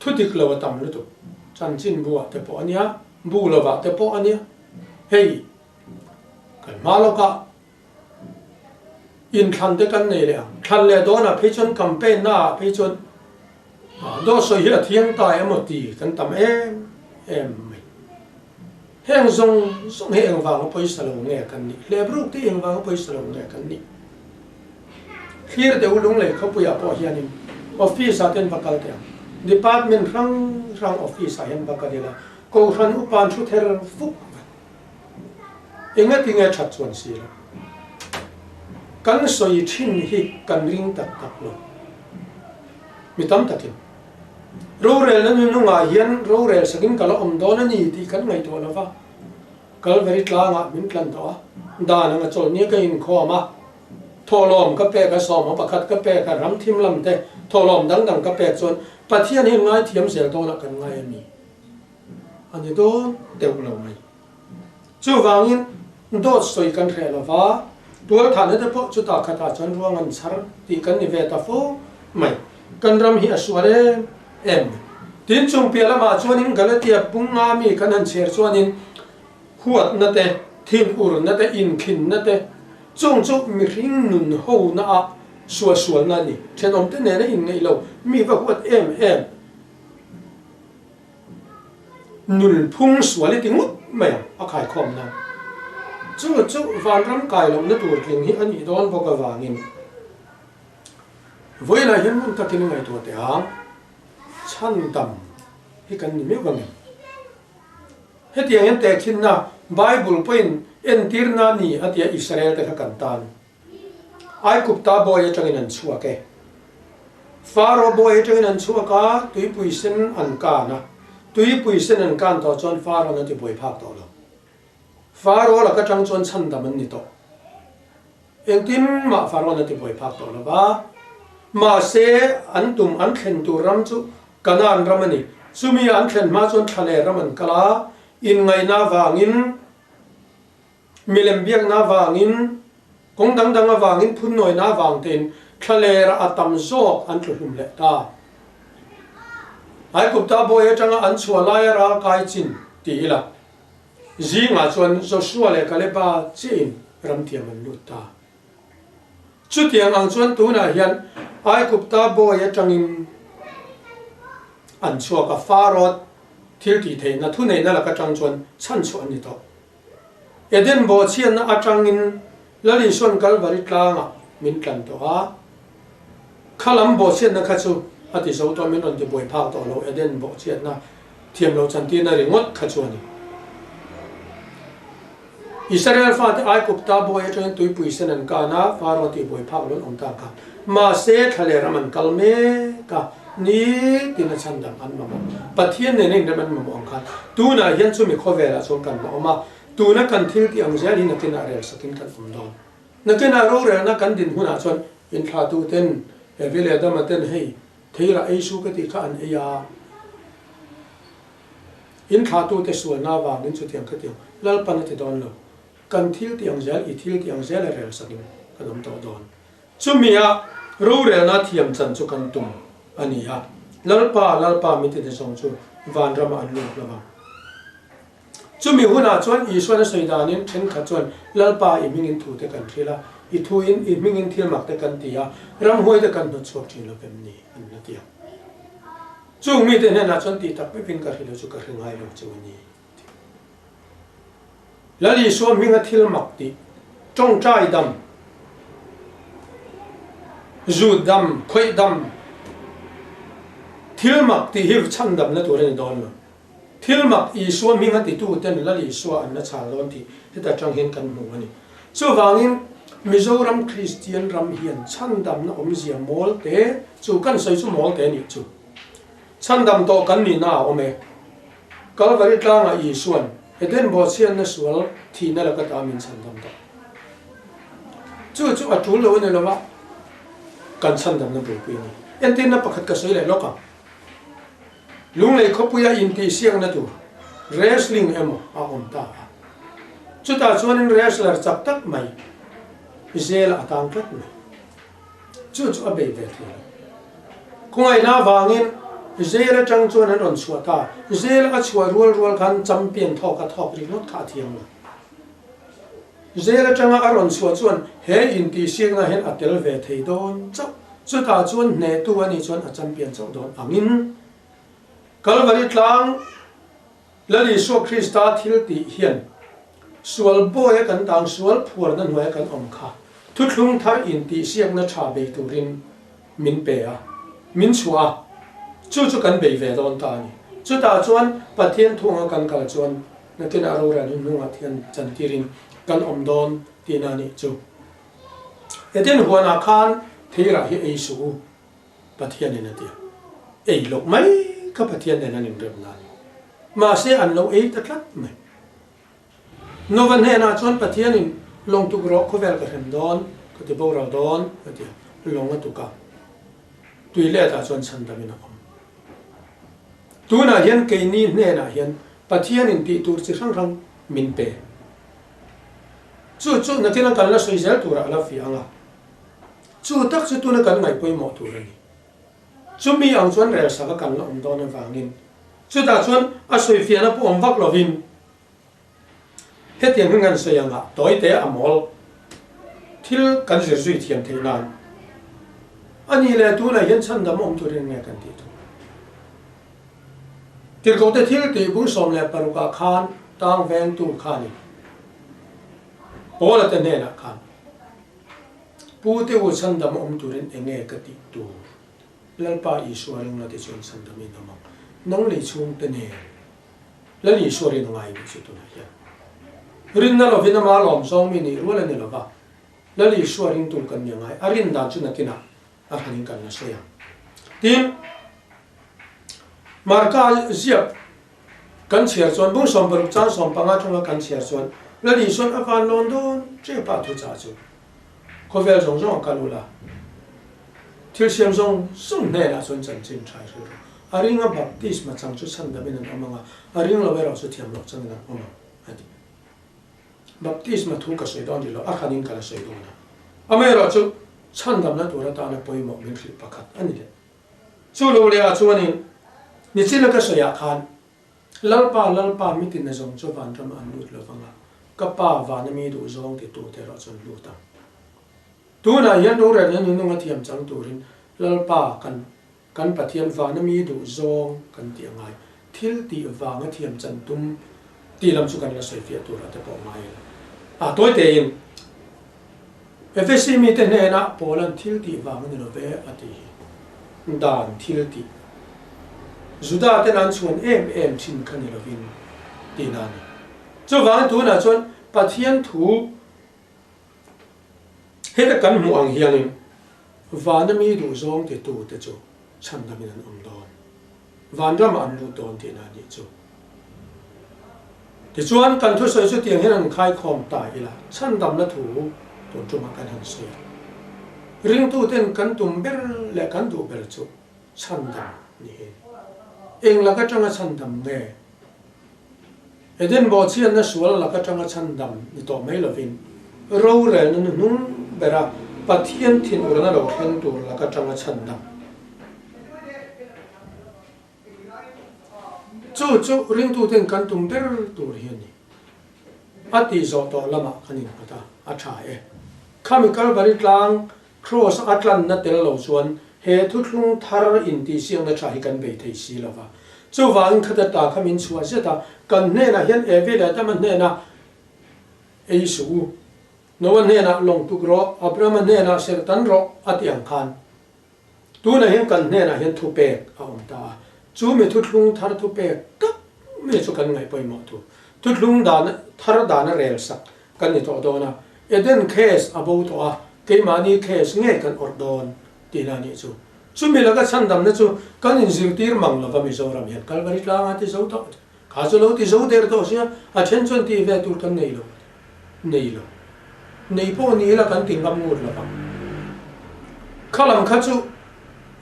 Thu dik lo a tam lutuk. Chanchin buah te pawh a nia, bu lovah te pawh a nia. Hei, kan hma lawkah inthlan te kan nei leh ang. Thlan leh dawnah phei chuan campaign naah phei chuan dawt sawi hi a thiang ta emaw ti kan tam em em mai. Heng zawng zawng hi engvanga pawisa lo nge kan nih? Hlebruk te engvanga pawisa lo nge kan nih? Thlir deuh Lunglei khawpuiah pawh hianin office ah ten va kal teh ang. Department hrang hrang office ah hian va kal ila, Kohhran upa an thu ther fuk mai. Engati nge that chuan si lo? Kan sawi thin hi kan ring tak tak lo. Mi tam takin. Rorelna nunungah hian rorel sakin ka la awm dawn a ni tih kan ngaihtuah lo va, Kalvari tlangah min tlan tawh a, dan anga chawlhni ka inkhawm a, thawhlawm ka pek a, sawma pakhat ka pek a, ram thim lam te thawhlawm dang dang ka pek chuan Pathian hian ngaithiam zel dawnah kan ngai a ni. A ni dawn deuh lo mai. Chuvangin dawt sawi kan hreh lo va, tualthahna te pawh chutah khatah chuan ruang an chhar tih kan ni ve ta fo mai. Kan ram hi a sual em em mai. Tin, chung piah lamah chuanin Galatia bunga mi kan han chhiar chuanin huatna te, thinurna te, inkhinna te, chung chu mihring nun hona ah sualsualna a ni. Thenawmte nena inngeih lo, mi va huat em em. Nunphung sual i ti ngawt mai ang, a khaikhawm nan. Chu chu vanram kai lohna tur tling hi a nih dawn bawk avangin vawiinah hian hmun takin i ngaihtuah teh ang, chhandam hi kan ni meuh ang em? Hetiang hian tehkhinna Bible pawhin entirna ni a tia Israel te kha kan tan. Aigupta bawi atangin an chhuak e. Faro bawi atangin an chhuak a, tuipui sen an kan a. Tuipui sen an kan tawh chuan Farawn a ti buai phak tawh lo. Faro lak atang chuan chhandam an ni tawh. Engtin mah Farawn a ti buai phak tawh lo va. Mahse, an tum an thlen tur ram chu Kanaan ram a ni. Chumi an thlen hma chuan Thlaler ram an kal a, inngaihna avangin, Milem biakna avangin, kawng dang dang avangin, phunnawina avang tein thlalera a tam zawk an tluhlum leh ta. Aigupta bawi atanga an chhuah laia ral kai chin ti ila, zingah chuan Joshua leh Kaleba chiahin ramtiam an lut ta. Chutiang ang chuan tunah hian Aigupta bawi atangin an chhuak a, Pharaoh thil tih theihna thuneihna lak atang chuan chhanchhuah an ni tawh. Eden bawhchhiatna atangin Lal Isuan Kalvari tlangah min tlan tawh a, kha lam bawhchhiatna kha chu a ti zo tawh, min rawn ti buai phak tawh lo, Eden bawhchhiatna thiam lo chantirna ringawt kha chu a ni. Israel fate Aigupta bawi atangin tuipui sen an kan a, Pharaoh tih buai phak lo an awm ta kha. Mahse, thla leh ram an kal mek a, nitin a chhandam an mamawh. Pathian nena inrem an mamawh ang khan tunah hian chumi khawvelah chuan kan la awm a, tuna kan thil tih ang zel hi nakinah rel sakin kan awm dawn. Nakinah rorelna kan din hunah chuan inthlahtuten, Evi leh Adama ten hei theirah ei su ka tih kha an ei a, In thlahtute sualna avangin chutiang khatiang Lalpan a ti dawn lo. Kan thil tih ang zel, i thil tih ang zel a rel sakin kan awm tawh dawn. Chumia rorelna thiam chan chu kan tum a ni a, Lalpa, Lalpa mi tite zawng chu vanramah an lut lo vang. Chumi hunah chuan Isuan a sawi danin thenkhat chuan, Lalpa, i hmingin thute kan hrilh a, i thuin i hmingin thilmak te kan ti a, ramhuai te kan hnawtchhuak thin lo vem ni? an la ti a. Chung mite hnenah chuan tih tak vek in ka hrilh chu ka hre ngai lo chu a ni ti. Lal Isua hminga thil mak tih, tawngtai dam, zut dam, khawih dam, thil mak tih hi chhandamna tur a ni dawn lo. Thil mak Isua hminga titu ten Lal Isua an la chhal dawn tih heta tang hian kan hmu a ni. Chuvangin Mizoram Kristian ram hian chhandamna awmzia mawl te chu kan sawi chu mawl te a nih chu. Chhandam tawh kan nihna a awm e. Kalvari tlangah Isuan Eden bawhchhiatna sual thihna laka ta min chhandam tawh. Chu chu a tul lo a ni lo a, kan chhandamna bulpui a ni. Entirna pakhat ka sawi leh lawk ang. Lunglei khawpuia intihsiakna tur wrestling emaw a awm ta a, chutah chuanin wrestler chak tak mai Zela a tang tlat mai. Chu chu a bei ve thei lo. Khawngaihna avangin Zela atang chuan an rawn chhuah ta. Zela a chhuah rual rual khan champion thawk a thawk ringawt kha a thiam lo. Zel atanga a rawn chhuah chuan he intihsiakna hian a tel ve thei dawn chauh. Chutah chuan hnehtu a nih chuan a champion chauh dawn angin Kalvari tlang Lal Isua Krista thil tih hian sual bawia kan tang sual phuarna hnuaia kan awm kha thuthlung thar intihsiakna tha bei turin min pe a, min chhuah a, chu chu kan bei ve dawn ta a ni. Chutah chuan Pathian thunga kan kal chuan nakinah rorel hun hnungah thian chantirin kan awm dawn tihna a nih chu. Eden huanah khan theirah hi ei suh u, Pathianin a ti a. Ei loh mai kha Pathian nen an inremna a ni. Mahse an lo ei ta tlat mai. Nova hnenah chuan Pathianin, Lawng tuk rawh, khawvel ka hrem dawn, ka ti boral dawn, a ti a. Lawng a tuk a, tui letah chuan chhandamin a awm. Tunah hian keini hnenah hian Pathianin tih tur chi hrang hrang min pe. Chu chu nakin a kan la sawi zel turah a la fiah ang a. Chu tak chu tuna kan ngaih pawimawh tur a ni. Chumi ang chuan rel sak a kan la awm dawn avangin chutah chuan a sawifiahna pawh awm vak lovin hetiang hi kan sawi ang a, tawite a mawl thil kan zir zui thiam theih nan a nih leh tunah hian chhandam awm turin nge kan tih thung. Tirhkohte thil tih bung 16 ah khan tang vengtu khanin Paula te hnenah khan Pu te u chhandam awm turin enge ka tih tur? Lalpa Isua ring la ti chuan chhandam in awm ang. Nang lei chhung te nen Lal Isua rin a ngai nih chu tunah hian. Rinna lovin ama lawm zawng mi nih rual a ni lova, Lal Isua ringtu kan ni a ngai. A rin dan chu nakinah a hranin kan la sawi ang. Tin, Marka ziak Kan chhiar chuan bung 60 chang 15 atanga kan chhiar chuan Lal Isuan a van lawn dawn tep a thuchah chu khawvel zawng zawng a kal ula, thil siam zawng zawng hnenah chuan chanchin tha i hrilh rawh. A ringa baptisma chang chu chhandamin an awm ang a, a ring lo erawh chu thiam loh changin an awm ang a ti. Baptisma thu ka sawi dawn rih lo, a hranin ka la sawi dawn a. Amaherawhchu chhandamna tur atana pawimawh min hrilh pakhat a ni leh. Chu lo leh ah chuanin nichina ka sawi ah khan Lalpa, Lalpa mitin a zawng chu vanram an lut lo vang a, ka Pa vana mi duh zawng ti tu te erawh chuan lut ang. Tunah hian rorelna nunung a thiam chang turin Lalpa kan kan Pathian vana mi duh zawng kan tih a ngai. Thil tih vanga thiam chan tum tih lam chu kan la sawi fiah turah te pawh ngai ila. A tawi tein Efesi mite hnenah Paula'n thil tih vang a ni lo ve a tih hi. Dan thil tih. Juda ten an chhuan em em thin kha ni lovin tihna a ni. Chuvangin tunah chuan Pathian thu Heta kan hmuh ang hianin vana mi duhzawng titute chu chhandamin an awm dawn, vanramah an lut dawn tihna a nih chu. Tichuan, kan thusawi chu tiang hian an khaikhawm ta ila, chhandamna thu tun tumah kan han sawi a. Ringtuten kan tum ber leh kan duh ber chu chhandam ni hi. Eng lak atanga chhandam nge? Eden bawhchhiatna sual lak atanga chhandam ni tawh mai lovin, rorelna nu hnung bera Pathian thinurna lo thleng tur lak atanga chhandam. Chu chu ringtuten kan tum ber tur hi a ni. A tih zawh tawh lamah kan innghat a, a tha e. Khami Kalvari tlang Kraws a tlanna tel lo chuan he thuthlung thar intihsiakna tha hi kan bei thei si lo va. Chuvangin khata ta kha min chhuah zet a, kan hnenah hian Evi leh Adama hnenah ei suh u, Noa hnenah lawng tuk rawh, Abrahama hnenah serhtan rawh a ti ang khan tunah hian kan hnenah hian thupek a awm ta a. Chu mi thuthlung thar thupek tak mai chu kan ngaih pawimawh thu. Thuthlung dan thar dana rel sak kan ni tawh dawn a, Eden case a bo tawh a, keimahni case ngei kan awrh dawn tihna a nih chu. Chumi laka chhandamna chu kan inzirtir mang lova Mizoram hian Kalvari tlanga ti zo tawh, kha chu lo ti zo der tawh sia, a then chuan tih ve tur kan nei lo, nei lo. Nei pawh ni ila kan ti ngam ngut lovang. Kha lam kha chu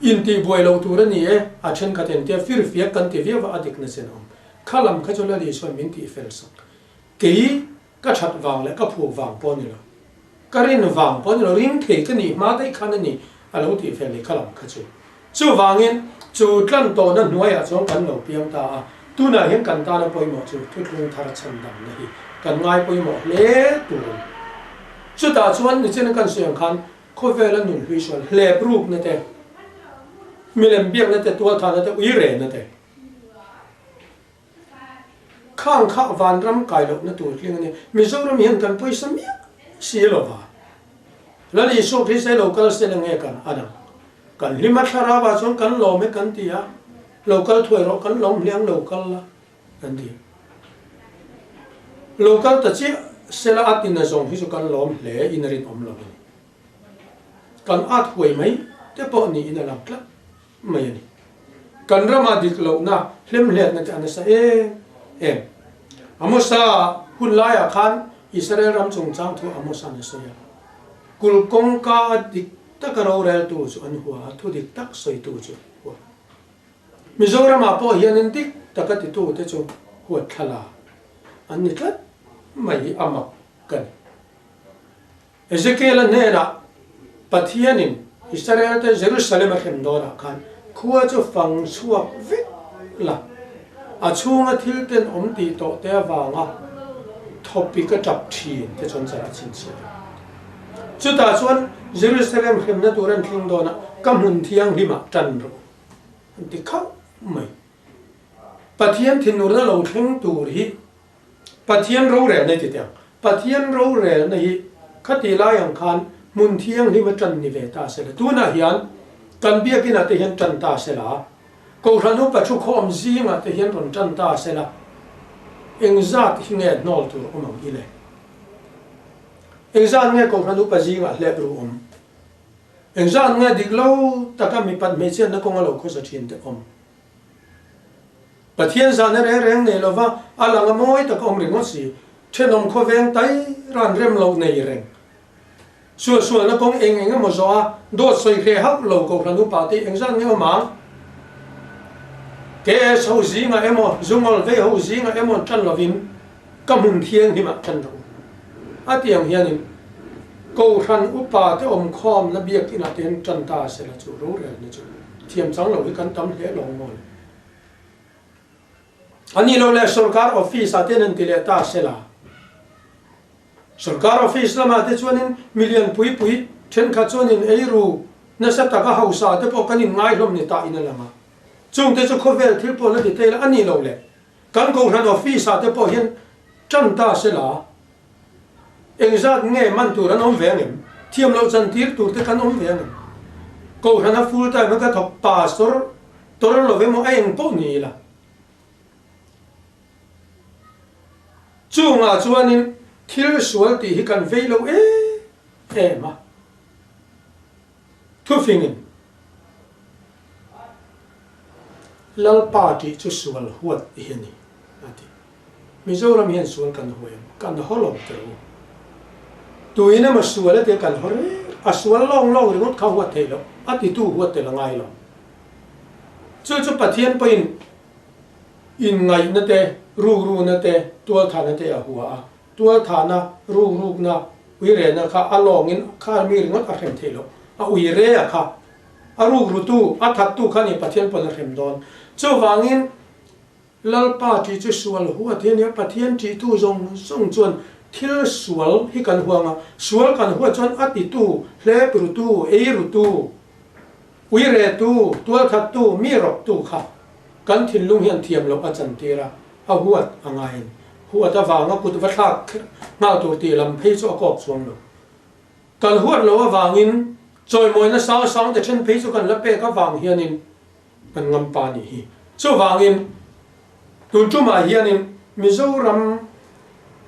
intihbuai loh tur a ni e, a thenkhat entia firfiak kan ti viau a, a dikna chen a awm. Kha lam kha chu Lali chuan min tihfel sak. Kei ka that vang leh ka phuk vang pawh a ni lo. Ka rin vang pawh a ni lo, ring thei ka nih hma daih khan a ni a lo tih fel leh kha lam kha chu. Chuvangin chu tlan tawhna hnuaiah chuan kan lo piang ta a, tunah hian kan tana pawimawh chu thuthlung thar chhandamna hi kan ngai pawimawh hle tur a ni. Chutah chuan nichin kan sawi ang khan khawvela nun hlui sual hlep rukna te, milem biakna te, tualthahna te, uirehna te, Khang kha vanram kai lohna tur tling a ni. Mizoram hian kan pawisa miah si lo va. Lal Isua Krista lo kal se la nge kan an ang? Kan hlim a thlarau ah chuan kan lawm e kan ti a, lo kal thuai rawh kan lawm hliang lo kal la kan ti. Lo kal ta chiah se la a tina zawng hi chu kan lawm hle in a rinawm lo a ni. Kan at huai mai te pawh niin a lang tlat. mai a ni. Kan rama dik lohna hlemhletna te a nasa em em. Amosa hun laiah khan Israel ram chungchang thu Amosa'n a sawi a. Kulh kawngka a dik taka roreltu chu an hua a, thu dik tak sawitu chu hua. Mizoramah pawh hianin dik taka titute chu huat thlala an ni tlat mai hi a mak ka ni. Ezekiel-a hnenah Pathianin Israel-te Jerusalem a hrem dawnah khan khua chu fang chhuak vek la, a chhunga thil ten awm tih tawh te avanga thawpi ka tap thin te chuan char a chhinchhiah a. Chutah chuan Jerusalem hremna tur an thleng dawnah ka hmun thianghlimah tan rawh u an ti khauh mai. Pathian thinurna lo thleng tur hi Pathian rorelna i ti teh ang. Pathian rorelna hi khati lai ang khan hmun thianghlim a tan ni ve ta se la. Tunah hian kan biakinah te hian tan ta se la, Kohhran upa thukhawm zingah te hian rawn tan ta se la, engzat hi nge hnawl tur awm ang i le? Engzat nge Kohhran upa zingah hlep ru awm? Engzat nge dik lo taka mipat hmeichhiatna kawnga lo khawsa thin te awm? Pathian zahna reng reng nei lova a lang a mawi tak awm ringawt si, thenawm khawveng tai ran rem loh nei reng. Suahsualna kawng eng eng emaw zawh a, dawt sawi hreh hauh lo Kohhran upa te engzat nge awm ang? KS ho zingah emaw, Zungawl vei ho zingah emaw tan lovin ka hmun thianghlimah tan rawh u. A ti ang hianin Kohhran upa te awmkhawmna biakinah te hian tan ta sela chu rorelna chu thiam chang lo hi kan tam hle lawng maw le. A nih loh leh sorkar office ah te hian an ti leh ta sela. Sorkar office lamah te chuanin milian pui pui Thenkhat chuanin eiru nasa taka hausa te pawh kan inngai hlawm ni ta in a lang a. Chungte chu khawvel thil pawh la ti thei la a ni lo le. Kan Kohhran office ah te pawh hian tan ta se la, engzat nge man tur an awm ve angem? Thiam loh chan tir tur te kan awm ve angem? Kohhran a full time a ka thawk pastor tor lo emaw a eng pawh ni ila. Chungah chuanin thil sual tih hi kan vei lo em em a. Thufingin Lalpa tih chu sual huat hi a ni, a ti. Mizoram hian sual kan haw em? Kan haw lo teh u. Tuin emaw sual a tia kan haw reng, a sual lawng lawng ringawt kha huat theih loh, a titu huat tel a ngai lo. Chu chu Pathian pawhin inngaihna te, rukrukna te, tualthahna te a hua a. Tualthahna, rukrukna, uirehna kha a lawngin kha mi ringawt a hrem theih loh. A uire a kha, a rukrutu, a thattu kha ni Pathian pawn a hrem dawn. Chuvangin Lalpa tih chu sual huat hi a nia, Pathian tihtu zawng zawng chuan thil sual hi kan huang a, sual kan huat chuan a titu, hlep rutu, ei rutu, uiretu, tualthattu, mi rawktu kha kan thinlung hian thiam loh a chantir a, a huat a ngai a ni. Huat avanga kut va thlak nghal tur tih lam phei chu a kawk chuang lo. Kan huat loh avangin chawimawina sang sang te then phei chu kan la pek avang hianin kan ngam pa nih hi. Chuvangin tun tumah hianin Mizoram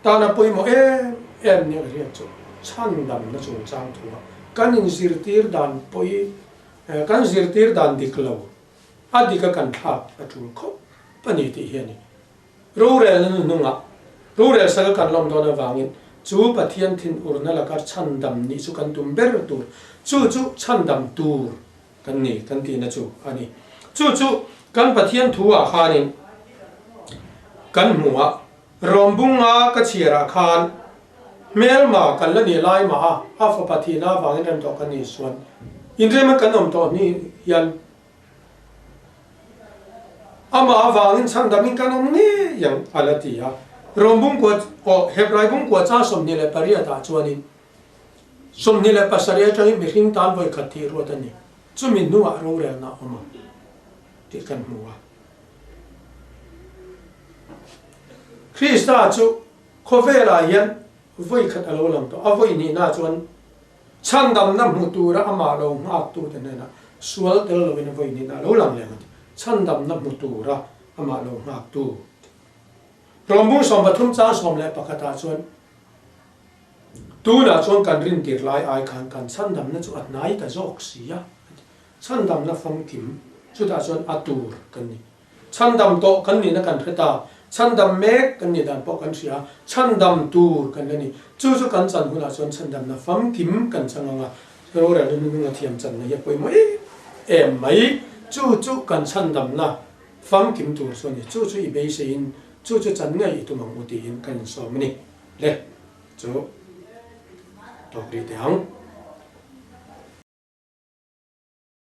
tana pawimawh em em nia ka hriat chu chhandamna chungchang thua kan inzirtir dan pawi kan zirtir dan dik lo a dika kan thlak a tul khawp a ni tih hi a ni. Rorelna nu hnungah rorel sal kan lawm dawn avangin chu Pathian thinurna laka chhandam nih chu kan tum ber tur, chu chu chhandam tur kan ni kan tihna chu a ni. Chu chu kan Pathian thu ah khanin kan hmu a, Rawmbunga ka chhiarah khan hmelma kan la nih lai mah a, a fapa thihna avangin rem tawh kan nih chuan inrema kan awm tawh hni hian Amah avangin chhandamin kan awm ngei ang, a la ti a. Rom bungkua, aw, Hebrai bungkua cha 28 ah chuanin 27 atangin mihring tan vawi khat thih ruat a ni. Chumi hnuah rorelna a awm ang tih kan hmu a. Krista chu khawvelah hian vawi khat a lo lang tawh. A vawi hnihna chuan Chhandamna hmu tura amah lo nghaktute hnenah sual tel lovin a vawiin a lo lang leh ang a ti. Chhandamna hmu tura amah lo nghaktu ti. Rawmbung 13 chang 11 ah chuan, Tunah chuan kan rintir lai ai khan kan chhandamna chu a hnai ta zawk si a, a ti. Chhandamna famkim, chutah chuan a tur kan ni. Chhandam tawh kan nihna kan hre ta, chhandam mek kan nih dan pawh kan hria, chhandam tur kan la ni. Chu chu kan chan hunah chuan chhandamna famkim kan chang ang a, rorelna hnungnunga thiam channa hi a pawimawh em em mai. Chu chu kan chhandamna famkim tur chu a ni. Chu chu i beiseiin chu chu chan ngei i tum ang u tiin kan insawm a ni. Le, chu tawk rih teh ang.